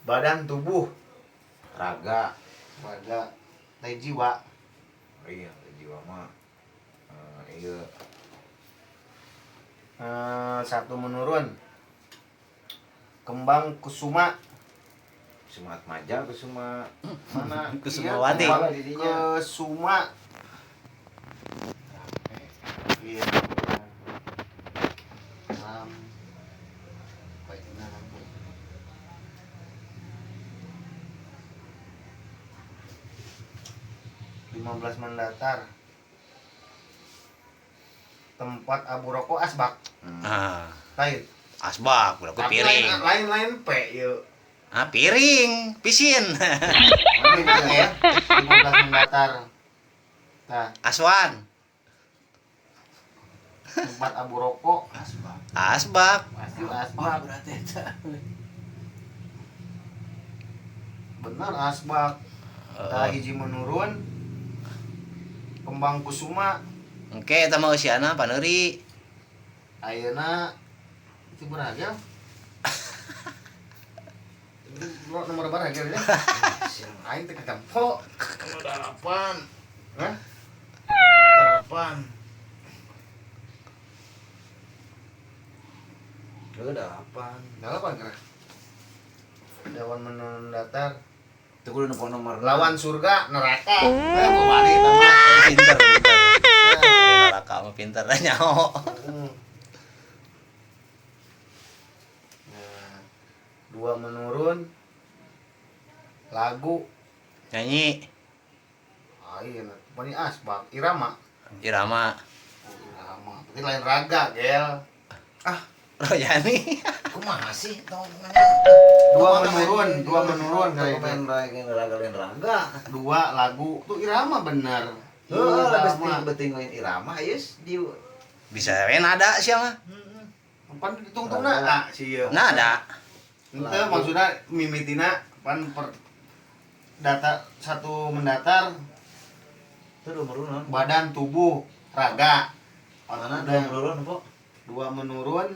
Badan tubuh, Raga. Raga, lain jiwa. Oh iya, jiwa mah. Iya. Satu menurun. Kembang Kusuma. Kusuma Atmaja, Kusuma mana? Kusumawati. Iya, Kusuma. Iya. Ram. 15 mendatar. Tempat abu rokok asbak. Ah. Lain. Asbak, udah ku piring. Lain P ieu. Ah, piring, pisin. Ya. 15 mendatar. Tah. Aswan. Tempat abu rokok asbak. Asbak. Pasti asbak berarti eta. Bener asbak. Tah hiji menurun. Kembang Kusuma. Oke, eta mah eusiana paneuri. Ayeuna itu beragam. Itu nomor beragam ya. Aing teh ketempo. Nomor 8. Hah? 8. Lu 8. 8 kira. Lawan mendatar. Itu kudu nempo nomor lawan surga neraka. Kembali tambah. Pinter, pinter. Neraka mah pinter nyaho. Nah, 2 menurun. Lagu nyanyi. Ayeuna pani asbak irama. Irama. Irama. Berarti lain raga, gel. Ah, Royani. Kumaha sih tong 2 menurun, 2 menurun kayak main raga lain raga. 2 lagu tuh irama bener. Heeh, lebih penting lain irama yeus di bisa we nada sia mah. Pan ditungtungna ah si ieu. Nada. Henteu maksudna mimitina pan per data satu mendatar itu 2 menurun. Badan tubuh raga. Mana 2 menurun, Po? 2 menurun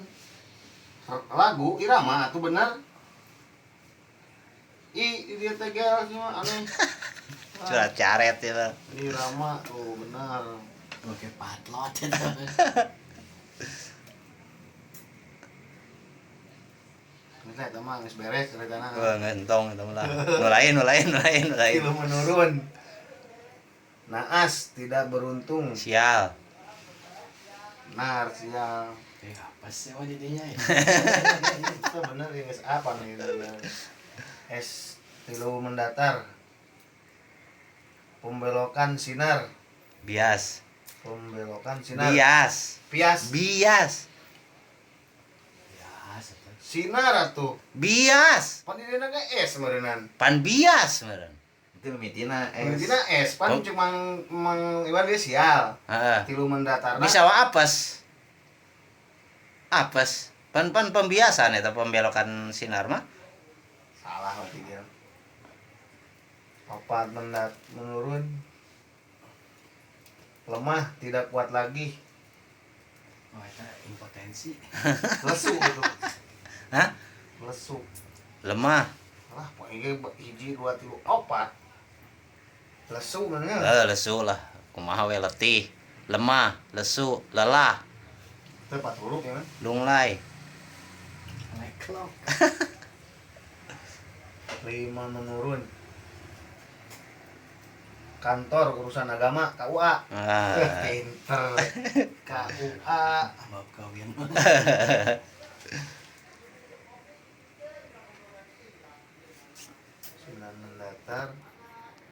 lagu irama atuh bener. Ih, dia teh gel cuma aneh. Surat caret ya. Irama tuh bener. Oke, patlot eta. Ini eta mah geus beres ceritana. Wah, ngentong eta mah lah. Nu lain, nu lain, nu lain, nu lain. Tilu menurun. Naas tidak beruntung. Sial. Benar, sial. Apa sih mah jadinya ya? Itu bener ya geus apa nih bener. S tilu mendatar. Pembelokan sinar. Bias. Pembelokan sinar. Bias. Bias. Bias. Bias atuh. Sinar atuh. Bias. Pan dina ge S meureunnan. Pan bias meureun. Itu mimitina S. Mimitina S pan Oh. cuma Mang Iwan dia sial. Heeh. Tilu mendatar. Bisa wa apes. Apes. Pan pan pembiasan eta pembelokan sinar mah. Salah berarti dia. 4 menurun. Lemah, tidak kuat lagi. Oh, eta impotensi. Lesu gitu. Hah? Lesu. Lemah. Lah, poe 1 2 3 4. Lesu bener. Lesu lah. Kumaha we letih. Lemah, lesu, lelah. Teu 4 huruf ya, man. Lunglai. Leklok. 5 menurun. Kantor urusan agama KUA. Ah. Pinter. KUA. Bab kawin.